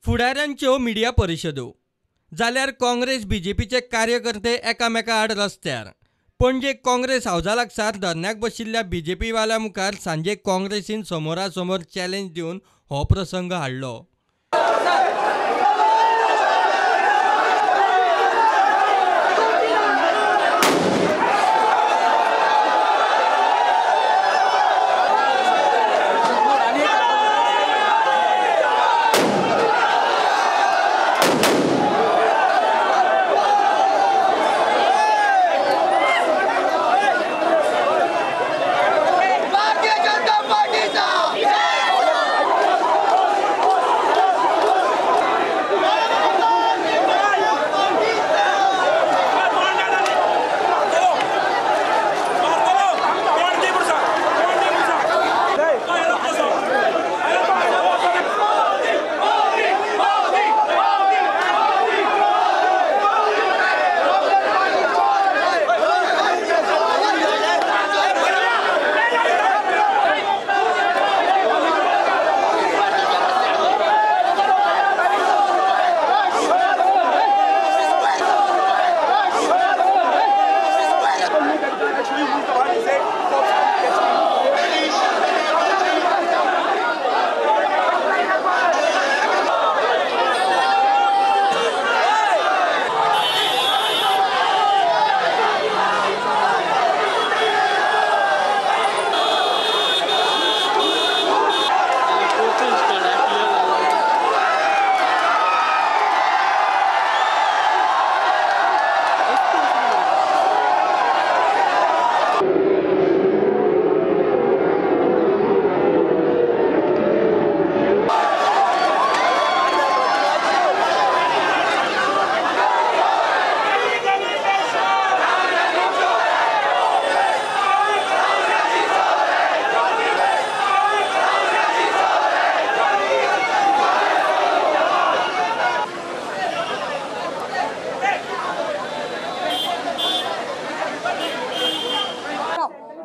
फुडाऱ्यांच्यो media परिशदो जाल्यार काँग्रेस बीजेपीचे कार्यकर्ते एकामेका आड रस्त्यार. पणजे काँग्रेस हावजा लागसार धरण्याक बशिल्ल्या बीजेपीवाल्या मुखार सांजे काँग्रेसीन समोरासमोर चॅलेंज दिवन हो प्रसंग हाडलो.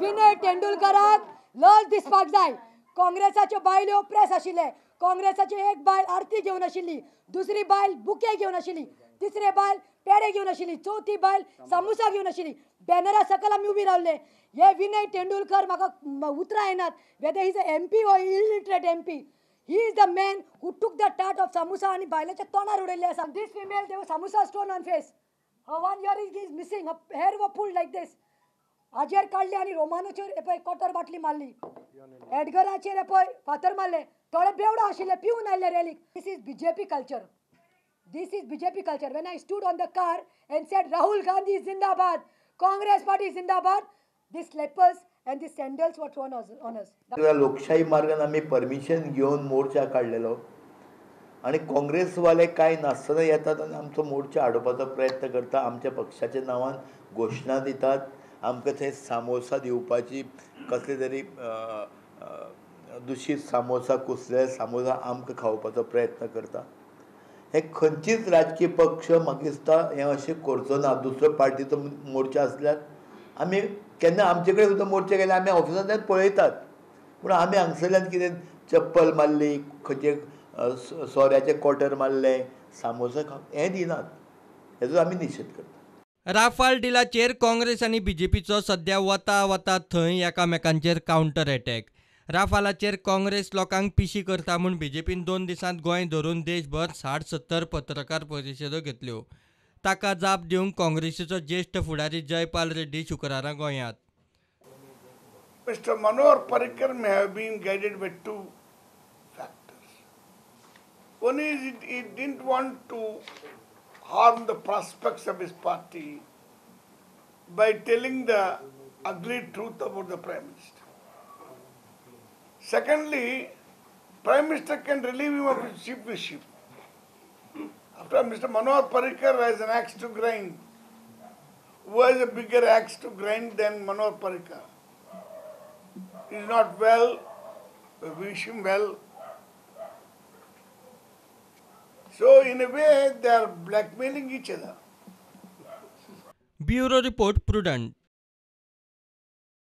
विनय तेंडुलकराक लज दिसपाक जाय. काँग्रेसाच्यो बायल्यो प्रेस आशिल्ले, काँग्रेसाची एक बायल आरती घेवन आशिल्ली, दुसरी बायल बुके घेवन आशिल्ली, तिसरी बायल पेडे घेवन आशिल्ली, चवथी बायल सामोसा घेवन आशिल्ली. बॅनरा सकयल आमी उबी रावले. हे विनय तेंडुलकर म्हाका उतरां येनात, whether he is a MP or illiterate MP. He is the man who took the tart of samosa आनी बायलेच्या तोंडार उडयल्ले आसा. This female they samosa stone on face, her one ear is missing, her hair were pulled like this. हाजेर काडले आनी रोमानोचेर पळय कोटर बाटली मारली, एडगराचेर पळय फातर मारले. थोडे बेवडो आशिल्ले पिवन आयिल्ले रॅलीक. This is BJP culture, this is BJP culture. When I stood on the car and said Rahul Gandhi जिंदाबाद, काँग्रेस पार्टी जिंदाबाद, this slippers and this sandals were thrown on us. लोकशाही मार्गान आमी परमिशन घेवन मोर्चा काडलेलो आनी काँग्रेसवाले कांय नासतना येतात आनी आमचो मोर्चा आडोवपाचो प्रयत्न करता. आमच्या पक्षाच्या नांवान घोशणा दितात, आमकां थंय सामोसा दिवपाची कसले तरी दुशीत सामोसा, कुसले सामोसा आमकां खावपाचो प्रयत्न करता. हे खंयचीच राजकीय पक्ष म्हाका दिसता हें अशें करचो ना. दुसरो पार्टीचो मोर्चा आसल्यार आमी केन्ना आमचे कडेन सुद्दां मोर्चा गेल्यार आमी ऑफिसांतल्यान पळयतात, पूण आमी हांगसरल्यान कितें चप्पल मारली, खंयचे सोऱ्याचें क्वॉर्टर मारलें, सामोसा खाव हें दिनात, हेजो आमी निशेध करतात. राफाल डिलाचेर काँग्रेस आनी बीजेपीचो सद्या वता वता थंय एकामेकांचेर कावंटर अटॅक. राफालाचेर काँग्रेस लोकांक पिशी करता म्हूण बीजेपीन 2 दिसांत गोंय धरून देशभर 60-70 पत्रकार परिशदो घेतल्यो. ताका जाप दिवंक काँग्रेसीचो ज्येश्ठ फुडारी जयपाल रेड्डी शुक्रारा गोंयांत. Mister Manohar Parrikar may have been guided by two factors. One is he didn't want to harm the prospects of his party by telling the ugly truth about the Prime Minister. Secondly, Prime Minister can relieve him of his chieftainship. After all, Mr. Manohar Parrikar has an axe to grind. Who has a bigger axe to grind than Manohar Parrikar? He is not well, we wish him well. So in a way, they are blackmailing each other. Bureau Report, Prudent.